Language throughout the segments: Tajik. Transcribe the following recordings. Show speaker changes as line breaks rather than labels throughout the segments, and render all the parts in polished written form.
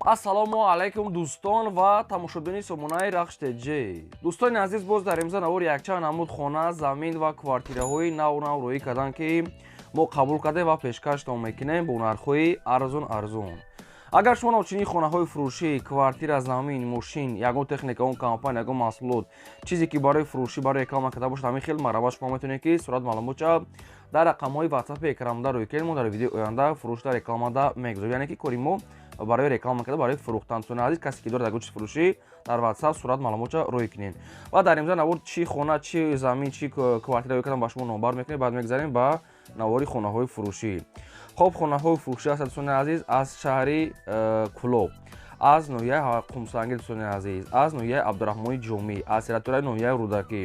Ассалому алайкум, дӯстон ва тамошобини сомонаи Рахш ТЖ. Дӯстони азиз, боз дар имза навори якчанд намуд хона, замин ва квартираҳои нав нав рӯӣ карданд, ки мо қабул кардем ва пешкаштон мекунем бо нархҳои арзон арзон. Агар шумо навчунин хонаҳои фурӯшӣ, квартира, замин, мошин, ягон техника, он компания, ягон маҳсулот, чизе ки барои фурӯшӣ, барои реклама карда бошад, ҳамин хел марҳабат, шумо метавонед, ки сурат маълумотча дар рақамҳои ватсапи экранда рӯй кунед. Мо дар видеои оянда фурӯшда, рекламада мегузорем, яъне ки кори мо барои реклама карда, барои фурӯхтан. Дӯстони азиз, касе ки дорад ягон чиз фурӯшӣ, дар ватсап сурат маълумотча рӯй кунед. Ва дар имза навор чӣ хона, чӣ замин, чӣ квартира рӯй кардам, ба шумо номбар мекунем. Баъд мегзарем ба навори хонаҳои фурӯшӣ. Хоб, хонаҳои фурӯшӣ ҳастанд, дӯстони азиз, аз шаҳри Кӯлоб, аз ноҳияи Қумсангир, дӯстони азиз, аз ноҳияи Абдураҳмони Ҷомӣ, аз территорияи ноҳияи Рӯдакӣ,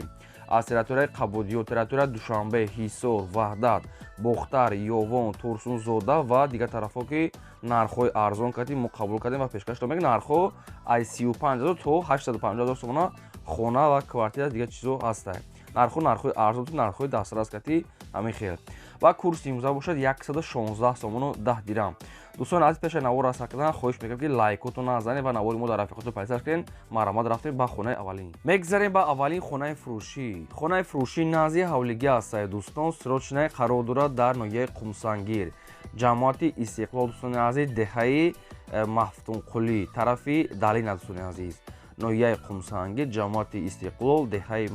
аз территорияи Қабодиён, территорияи Душанбе, Ҳисор, Ваҳдат, Бохтар, Ёвон, Турсунзода ва дигар тарафҳо, ки нархҳои арзон кардем, мо қабул кардем ва пешкаш дорем. Нархҳо аз 35 000 то 850 000 сомона хона ва квартира, дигар чизо ҳастанд. Нархҳо нархҳои арзон, нархҳои дастрас кардӣ, ҳамин хел. Ва курси имрӯза бошад 116 сомону 10 дирам. Дӯстони азиз, пеша навор расад кардан хоҳиш мекунам, ки лайкотон назанед ва навори мо дар рафиқотон пайсар кунед. Марҳамат, рафтем ба хонаи аввалин. Мегзарем ба аввалин хонаи фурӯшӣ. Хонаи фурӯшӣ назди ҳавлигӣ ҳастад, дӯстон, срочная, қарор дорад дар ноҳияи Қумсангир, ҷамоати Истиқлол, дӯстони азиз, деҳаи Мафтунқулӣ, тарафи Далина. Дӯстони азиз, ноҳияи Қумсангир, ҷамоати Истиқлол, деҳаи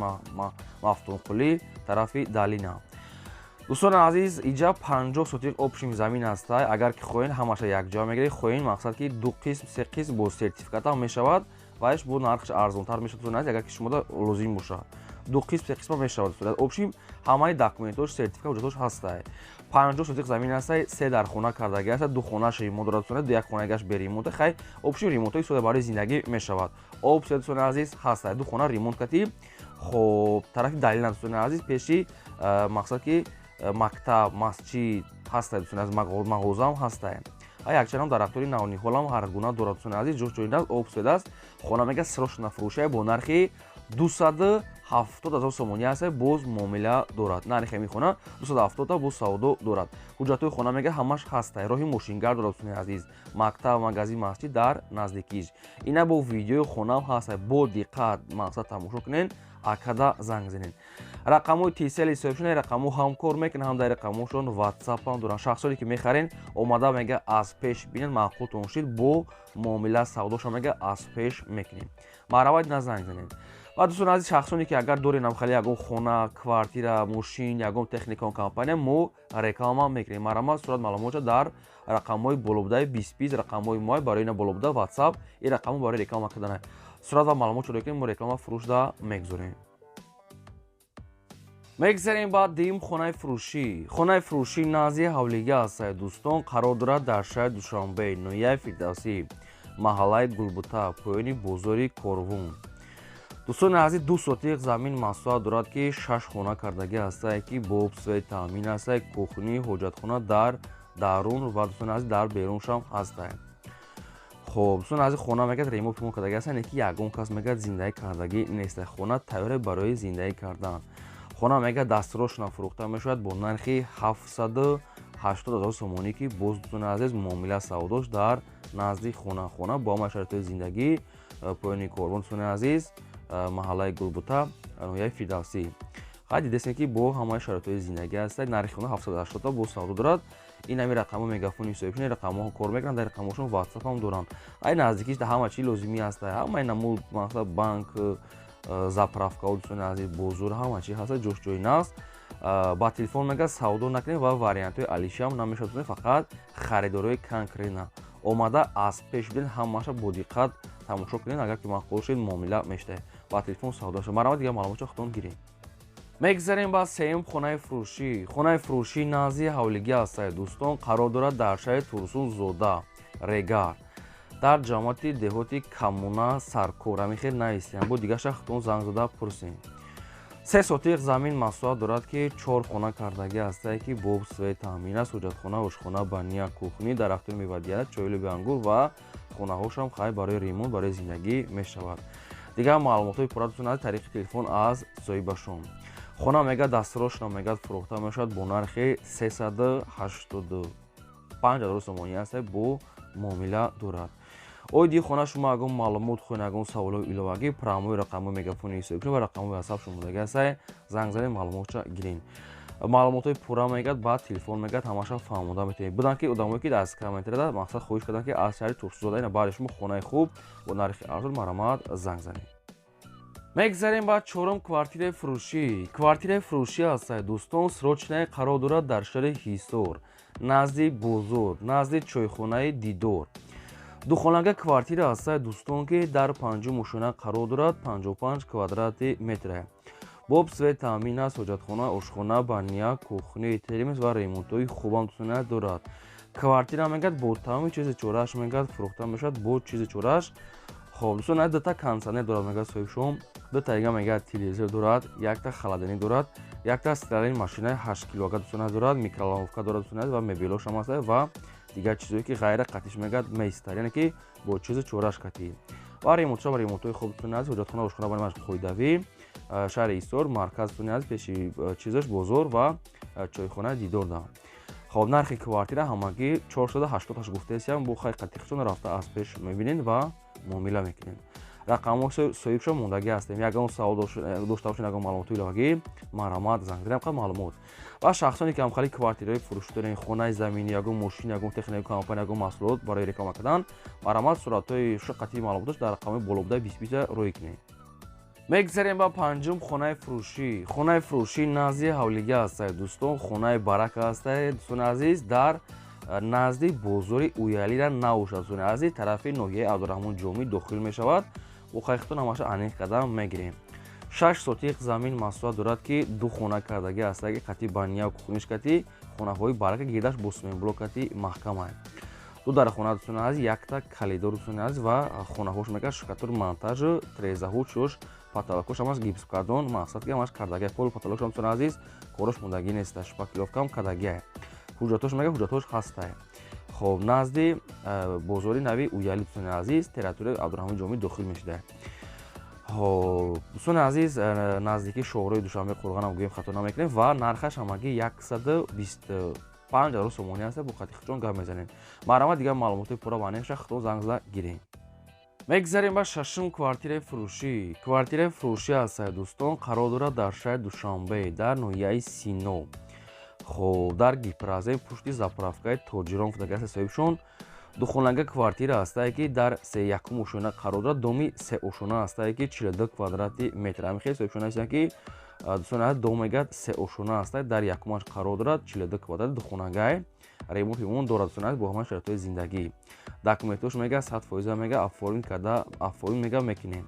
Мафтунқулӣ, тарафи Далина. Дӯстони азиз, иҷа 50 сотих общим замин аста. Агар ки хоҳем, ҳамаша якҷоя мегиред, хоҳем, мақсад ки ду қисм, се қисм бо сертификатам мешавад ваиш бо нархш арзонтар мешавад. Дӯстони азиз, агар ки шумода лозим бошад, ду қисм, се қисма мешавад. Общим ҳамаи документош, сертификат, ҳуҷҷатош ҳастай. 50 сотих замин ҳастай, се дар хона кардаги аста, ду хонааш ремонт дорад, дӯстони, ду як хонагиаш беремонта. Хай, общим ремонтҳои сода барои зиндагӣ мешавад. Об, дӯстони азиз, ҳастай, ду хона ремонт кардӣ. Хоб, тарафи Далина, дӯстони азиз, пеши мақсад ки мактаб, масҷид ҳастай, дӯстони азиз, мағозаам ҳастай. Якчандам дарахтори навниҳолам ҳар гуна дорад. Дӯстони азиз, ҷош ҷои аст, об свет аст. Хона мега срочно фурӯшай бо нархи 270 000 сомонӣ аст, боз муомила дорад. Нархи ҳамин хона 270-та, боз савдо дорад. Ҳуҷҷатҳои хона мега ҳамаш ҳастай, роҳи мошингард дорад, дӯстони азиз, мактаб, магазин, масҷид дар наздикиш. Ина бо видеои хонаам ҳастай, бо диққат мақсад тамошо кунед, акада занг занед. Рақамҳои Тисели соҳибшон, рақамҳо ҳам кор мекунанд, ҳам дар рақамҳошон ватсапам доранд. Шахсоне ки мехарен, омада мега аз пеш бинед, маъқултон шид, бо муомила савдоша мега аз пеш мекунем. Марҳамат, на занг занед. Ва дӯстони азиз, шахсоне ки агар дорем хеле ягон хона, квартира, мошин, ягон техника, компания, мо реклама мекунем. Марҳамат, сурат маълумотша дар рақамҳои болобудаи 20 20, рақамҳои мо барои ина болобуда ватсап, ин рақамҳо барои реклама кардана. Сурат ва маълумот шуда кунем, мо реклама фурӯшда мегузорем. Мегзарем ба дуюм хонаи фурӯшӣ. Хонаи фурӯшӣ назди ҳавлигӣ ҳастад, дӯстон, қарор дорад дар шаҳри Душанбе, ноҳияи Фирдавсӣ, маҳаллаи Гулбута, поёни бозори Корвун. Дӯстони азиз, 2 сотих замин масоҳат дорад, ки шаш хона кардагӣ ҳастае, ки бо свет таъмин ҳастае, кухни, ҳоҷатхона дар дарун ва, дӯстони азиз, дар беруншам ҳастае. Хоб, дӯстони азиз, хона мегӯяд ремонт пимон кардагӣ ҳастае, не ки ягон кас мегӯяд зиндагӣ кардагӣ нест. Хона тайёре барои зиндагӣ кардан. Хона мега дастрочно фурӯхта мешавад бо нархи 780 000 сомонӣ, ки боз, дӯстони азиз, муомила савдош дар назди хона. Хона бо ҳамаи шароитҳои зиндагӣ, поёни корвон, дӯстони азиз, маҳаллаи Гулбута, ноҳияи Фирдавсӣ. Хай, дидесем, ки бо ҳамаи шароитҳои зиндагӣ ҳастад. Нархи хона 780-та, боз савдо дорад. Ин ҳами рақамҳо мегафони соҳибшон, рақамҳо кор мекунанд, дар рақамҳошон ватсапам доранд. Ай наздикиш ҳама чи лозимӣ ҳастад, ҳамаи намуд, масалан, банк, заправкао, дӯстони азиз, бозор, ҳама чи ҳаста, ҷош ҷои наст. Ба телефон мега савдо накунем ва вариантҳои алишиам намешавад, фақат харидорои конкретно омада аз пеш бинед, ҳамаша бо диққат тамошо кунед. Агар ки маъқул шуд, муомила мешавад, ба телефон савдо шавад. Марҳамат, дигар маълумотча худтон гиред. Мегзарем ба сеюм хонаи фурӯшӣ. Хонаи фурӯшӣ назди ҳавлигӣ ҳастад, дӯстон, қарор дорад дар шаҳри Турсунзода, Регар, дар ҷамоати деҳоти Камуна Саркор. Ҳамин хел нависем, бо дигар шахтон занг зада пурсем. 3 сотих замин масоҳат дорад, ки чор хона кардагӣ ҳастае, ки бо свет таъмин аст, ҳоҷатхона, ошхона, баня, кухни, дарахтои мевадиҳанда, чойлуби ангур ва хонаҳошам хай барои ремонт, барои зиндагӣ мешавад. Дигар маълумотҳои пурра, дӯстон, аз тариқи телефон аз соҳибашон. Хона мега дастрочно мегӯяд фурӯхта мешавад бо нархи 385 000 сомонӣ аст, бо муомила дорад. Оиди хона шумо ягон маълумот хоҳед, ягон саволҳои иловагӣ, прямой рақамҳои мегафони ҳисобкунед ва рақамҳои ватсап шумодаги ҳастае, занг занед, маълумотша гиред. Маълумотҳои пурра мегӯяд, баъд телефон мегӯяд, ҳамаша фаҳмода метавонед. Буданд ки одамое ки дар комментарияда мақсад хоҳиш карданд, ки аз шаҳри Турсунзода ина баъди шумо хонаи хуб бо нархи арзон, марҳамат, занг занед. Мегзарем ба чорум квартираи фурӯшӣ. Квартираи фурӯшӣ ҳастае, дӯстон, срочное, қарор дорад дар шаҳри Ҳисор, назди бозор, назди чойхонаи Дидор. Духонага квартира ҳастае, дӯстон, ки дар панҷум ошёна қарор дорад, 55 квадрати метре. Бо об, свет таъмин аст, ҳоҷатхона, ошхона, баня, кухни, термос ва ремонтҳои хубам, дӯстона, дорад. Квартира мегӯяд, бо тамоми чизи чорааш мегӯяд, фурӯхта мешавад, бо чизи чорааш. Хоб, дӯстон, дута кондитсионер дорад, мегӯяд соҳибшом, дута дига мегӯяд телевизор дорад, якта холодильник дорад, якта стиральный машинаи 8 килога, дӯстона, дорад, микроволновка дорад, дӯстона, ва мебелошам аст ва дигар чизое ки ғайра қатиш мегӯяд меистад, яъне ки бо чизи чорааш қатӣ ва ремонтша ва ремонтҳои хуб, дӯстони азиз, ҳоҷатхона, ошхона ба қоидавӣ. Шаҳри Ҳисор, марказ, дӯстони азиз, пеши чизаш бозор ва чойхонаи Дидор да. Хоб, нархи квартира ҳамагӣ 488 гуфтаесиям, бо хай қатиқчон рафта аз пеш мебинед ва муомила мекунед. Рақамҳо соҳибшо мондагӣ ҳастем. Ягон савол дошта бошед, ягон маълумоти иловагӣ, марҳамат, занг занем қа маълумот. Ва шахсоне ки ҳамхали квартираҳои фурӯшӣ дорем, хонаи заминӣ, ягон мошин, ягон техника, компания, ягон маҳсулот барои реклама кардан, марҳамат, суратҳои шуқати маълумоташ дар рақамҳои болобудаи 20 20 рӯй кунед. Мегзарем ба панҷум хонаи фурӯшӣ. Хонаи фурӯшӣ назди ҳавлига ҳастае, дӯстон, хонаи Барака ҳастае, дӯстони азиз, дар назди бозори Уялира набошад, дӯстони азиз, тарафи ноҳияи Абдураҳмон Ҷомӣ дохил мешавад. Бо хайхтон ҳамаша аниқ қадам мегирем. 6 сотиқ замин масоҳат дорад, ки ду хона кардагӣ ҳастае, ки қати баня кухниш кати хонаҳои Барака, гирдаш бо цементблок кати маҳкамае. Ду дар хона, дӯстони азиз, якта калидор, дӯстони азиз, ва хонаҳош мегӯяд, штукатур, монтажу трезаҳу чӯш, потолокош ҳамаш гипскартон, мақсад ки ҳамаш кардагия, пол, потолокш, дӯстони азиз, корош мондагӣ неста, шпаклёвкам кардагия. Ҳуҷҷатош мега, ҳуҷҷатош ҳастае. Хоб, назди бозори нави Уяли, дӯстони азиз, территорияи Абдураҳмони Ҷомӣ дохил мешуда. Хоб, дӯстони азиз, наздики шоҳрои Душанбе Қурғанам гӯем, хато намекунем, ва нархаш ҳамагӣ 125 000 сомонӣ аст. Бо қатиқчон гап мезанем. Марҳамат, дигар маълумотҳои пурра ва аниқша худтон занг зада гирем. Мегзарем ба шашум квартираи фурӯшӣ. Квартираи фурӯшӣ ҳастае, дӯстон, қарор дорад дар шаҳри Душанбе, дар ноҳияи Сино. Хоб, дар Гипрозем, пушти заправкаи Тоҷирон фудагиаст соҳибшон. Духонага квартира ҳастае, ки дар сеякум ошёна қарор дорад, доми сеошёна ҳастае, ки 42 квадрати метр. Ҳамин хел соҳибшон ҳастанд, ки, дӯстони азиз, дом мегӯяд сеошёна ҳастае, дар якумаш қарор дорад, 42 квадрат, духонагае, ремонт ремонт дорад, дӯстони азиз, бо ҳамаи шароитҳои зиндагӣ. Документош мега 100% мега оформить карда, оформить мега мекунем.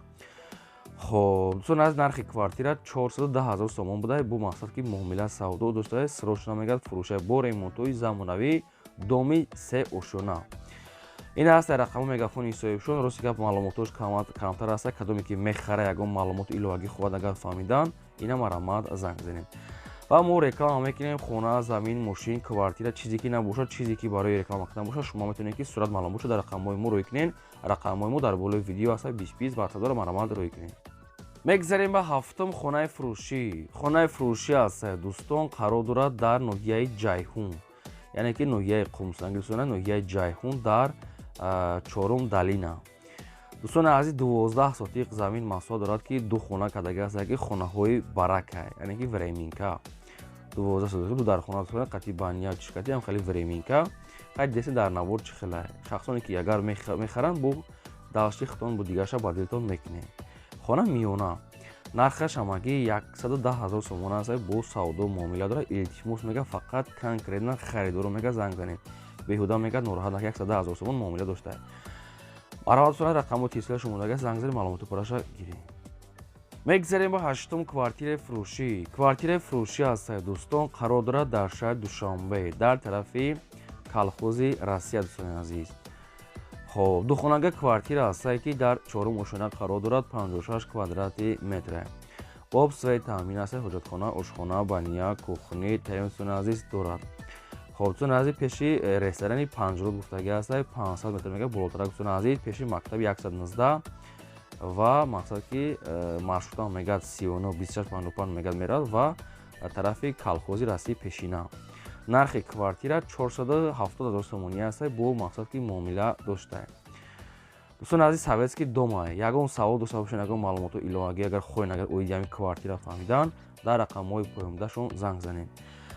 Хоб, дӯстони азиз, нархи квартира 410 000 сомон буда, бо мақсад ки муомила савдо доштае, срочно мегӯяд фурӯшае, бо ремонтҳои замонавӣ, доми сеошёна. Ин аст рақами мегафони соҳибшон. Рости гап, маълумотош камтар аст. Кадоме ки мехара, ягон маълумоти иловагӣ хоҳад агар фаҳмидан, ина марҳамат, занг занем. Ва мо реклама мекунем хона, замин, мошин, квартира, чизе ки набошад, чизе ки барои реклама кардан бошад, шумо метавонед ки сурат маълум бошад, дар рақамҳои мо рӯй кунед. Рақамҳои мо дар болои видео аст, 20 20 ватсап дора, марҳамат, рӯй кунед. Мегзарем ба ҳафтум хонаи фурӯшӣ. Хонаи фурӯшӣ аст, дӯстон, қарор дорад дар ноҳияи Ҷайҳун, яъне ки ноҳияи Қумсанги, дӯстона, ноҳияи Ҷайҳун, дар чорум долина. Дӯстони азиз, 12 сотиқ замин масоҳат дорад, ки ду хона кардаги аст, ки хонаҳои Барака, яъне ки временка, 12 сотиқ, ду дар хона қати баня чишкати ҳам хеле временка. Қайд деси дар навор чӣ хела. Шахсоне ки агар мехаранд, бо дашти худтон, бо дигарша ба дилтон мекунед. Хона миёна, нархаш ҳамагӣ 110 000 сомон аст, бо савдо муомила дорад. Илтимос мега, фақат конкретно харидоро мега занг занед, беҳуда мега нороҳат. 110 000 сомон муомила дошта. Марҳамат, сурат рақамҳо тисла шумодага, занг занед, маълумоти пурраша гиред. Мегзарем ба ҳаштум квартираи фурӯшӣ. Квартираи фурӯшӣ аст, дӯстон, қарор дорад дар шаҳри Душанбе, дар тарафи колхози Россия, дӯстони азиз. Хоб, духонага квартира ҳастае, ки дар чорум ошёна қарор дорад, 56 квадрати метре, об, свет таъмин аст, ҳоҷатхона, ошхона, баня, кухни, дӯстони азиз, дорад. Хоб, дӯстони азиз, пеши ресторани Панҷруд гуфтагӣ аст, 500 метр мега болотарак, дӯстони азиз, пеши мактаби 119 ва мақсад ки маршрутам мегӯяд 39 26 55 мегӯяд меравад ва тарафи колхози России пешина. Нархи квартира 470 000 сомонӣ аст, бо мақсад ки муомила доштае. Дӯстони азиз, советский дома. Ягон савол дошта бошед, ягон маълумоту иловагӣ агар хоҳед, агар оиди ҳамин квартира фаҳмидан, дар рақамҳои поёндашон занг занед.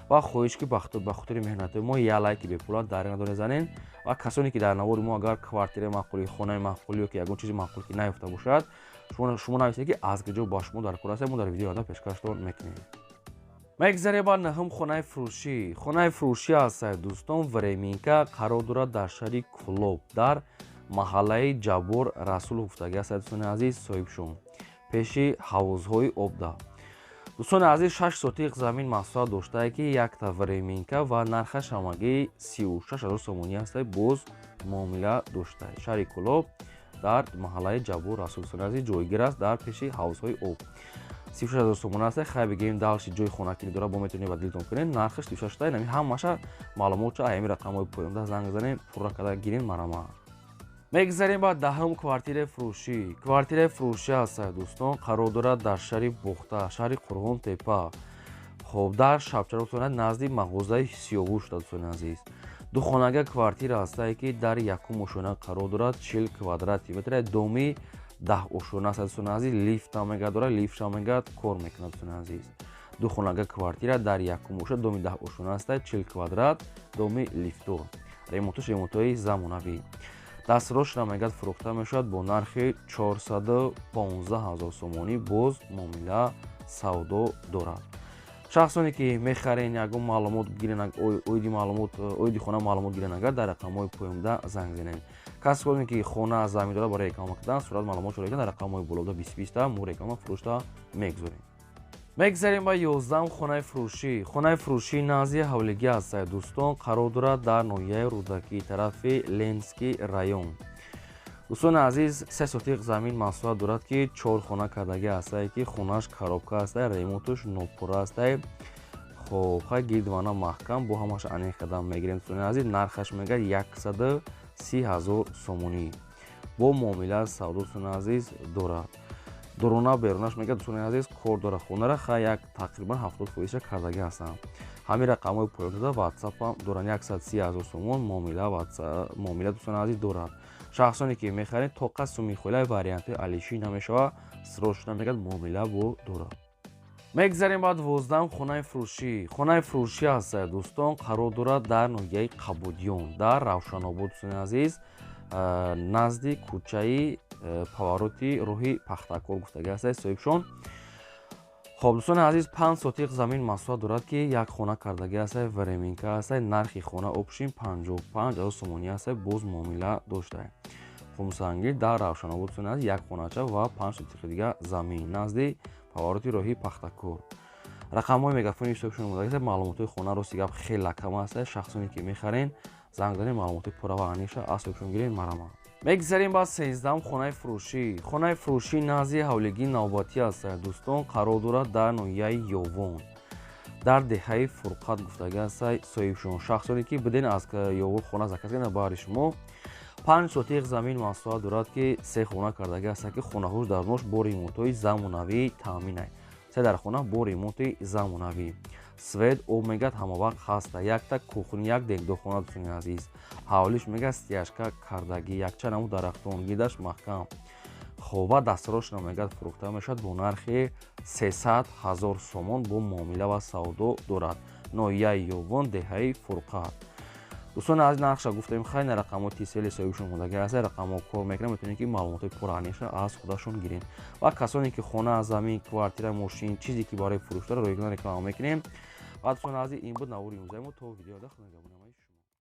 Ва хоҳиш, ки ба хотири меҳнатҳои мо як лайки бепула дар надоре занед. Ва касоне ки дар навори мо агар квартираи маъқулӣ, хонаи маъқулӣ ё ки ягон чизи маъқул ки наёфта бошад, шумо нависед, ки аз куҷо ба шумо дар кор аст, мо дар видеои оянда пешкаштон мекунем. Мегзарем ба наҳум хонаи фурӯшӣ. Хонаи фурӯшӣ аст, дӯстон, временка, қарор дорад дар шаҳри Кӯлоб, дар маҳаллаи Ҷаббор Расулов гуфтагӣ аст, дӯстони азиз, соҳибшон, пеши ҳавузҳои обда. Дӯстони азиз, 6 сотиқ замин масоҳат доштае, ки якта временка ва нархаш ҳамагӣ 36 000 сомонӣ аст, боз муомила дошта. Шаҳри Кӯлоб, дар маҳаллаи Ҷаббор Расул, дӯстони азиз, ҷойгир аст дар пеши ҳавзҳои об. 36 000 сомон аст. Хай, бигем, дальше ҷои хонакӣ дора, бо метавонед ба дилтон кунед. Нархаш 36 та. Нами ҳамаша маълумотча аями рақамҳои поёнда занг занед, пурра карда гирем, марама. Мегзарем ба даҳум квартираи фурӯшӣ. Квартираи фурӯшӣ аст, дӯстон, қарор дорад дар шаҳри Бохта, шаҳри Қурғон Тепа. Хоб, дар Шабчароғ, назди мағозаи Сиёвуш. Дӯстони азиз, духонага квартира ҳастае, ки дар якум ошёна қарор дорад, 40 квадрати метр, доми 10 ошёна аст. Дӯстони азиз, лифтам мега дорад, лифтшам мега кор мекунад. Дӯстони азиз, духонага квартира дар якум оша, доми 10 ошёна аста, 40 квадрат, доми лифтдор, ремонтош ремонтҳои замонавӣ. Дастрошра мегӯяд фурӯхта мешавад бо нархи 415 000 сомонӣ, боз муомила савдо дорад. Шахсоне ки мехарен, ягон маълумот гирен, оиди маълумот, оиди хона маълумот гирен, агар дар рақамҳои поёнда занг занед. Касоне ки хона, замин дорад барои реклама кардан, сурат маълумот шуда дар рақамҳои болода 20 20 мо реклама фурӯшта мегузорем. Мегзарем ба 11-ум хонаи фурӯшӣ. Хонаи фурӯшӣ назди ҳавлигӣ аст, дӯстон, қарор дорад дар ноҳияи Рӯдакӣ, тарафи Ленский район. Дӯстони азиз, 3 сотиқ замин масоҳат дорад, ки чор хона кардагӣ ҳастае, ки хонааш коробка ҳастае, ремонтуш нопурра ҳастае. Хоб, хай, гирдвана маҳкам, бо ҳамааш аниқ кардан мегирем. Дӯстони азиз, нархаш мегӯяд 130 000 сомонӣ, бо муомила савдо, дӯстони азиз, дорад. Дурона берунаш мегӯяд, дӯстони азиз, кор дорад хонара, хай, як тақрибан 70 фоизша кардагӣ ҳастанд. Ҳамин рақамҳои поён дода ватсапам доранд. 130 000 сомон, муомила, муомила, дӯстони азиз, дорад. Шахсоне ки мехаред, тоқа суми хола вариантҳои алишӣ намешавад, срочно мегӯяд муомила бо дорад. Мегзарем ба 12-ум хонаи фурӯшӣ. Хонаи фурӯшӣ аст, дӯстон, қарор дорад дар ноҳияи Қабудиён, дар Равшанобод, дӯстони азиз, назди кӯчаи повороти роҳи Пахтакор гуфтагӣ аст, соҳибшон. Хоб, дӯстони азиз, 5 сотиқ замин масоҳат дорад, ки як хона кардагӣ аст, временка аст. Нархи хона общим 55 000 сомонӣ аст, боз муомила дошта. Хумсангир, дар Равшанобод, дӯстони азиз, як хонача ва 5 сотиқи дига замин назди повороти роҳи Пахтакор. Рақамҳои мегафони ҳисобшон омода. Маълумотҳои хона, рости гап, хеле кам аст. Шахсоне ки мехарен, занг занед, маълумоти пурра ва аниқша аз соҳибшон гиред, марама. Мегзарем ба 13-ум хонаи фурӯшӣ. Хонаи фурӯшӣ назди ҳавлигии навбатӣ аст, дӯстон, қарор дорад дар ноҳияи Ёвон, дар деҳаи Фурқат гуфтагӣ аст, соҳибшон. Шахсоне ки биден аз Ёвон хона заказ карданд, баҳри шумо 5 сотиқ замин масоҳат дорад, ки се хона кардагӣ аст, ки хонаҳош дарунош бо ремонтҳои замонавӣ таъминай. Се дар хона бо ремонти замонавӣ, свет, об мегӯяд ҳамавақт ҳаста, якта кухня, як дегдохона. Дӯстони азиз, ҳавлиш мегӯяд стяжка кардагӣ, якчанд намуд дарахтон, гирдаш маҳкам. Хоба, дастрошна мегӯяд фурӯхта мешавад бо нархи 300 000 сомон, бо муомила ва савдо дорад. Ноҳияи Ёвон, деҳаи Фурқат. Дӯстони азиз, нархша гуфтем. Хай, на рақамҳои тисели соҳибшон мондагӣ аст, рақамҳо кор мекунад, метавонед ки маълумотҳои пурра аниқша аз худашон гиред. Ва касоне ки хона, замин, квартира, мошин, чизе ки барои фурӯш дорад, ройгон реклама мекунем. Ва дӯстони азиз, ин буд навори имрӯзаи мо. То видеода худо.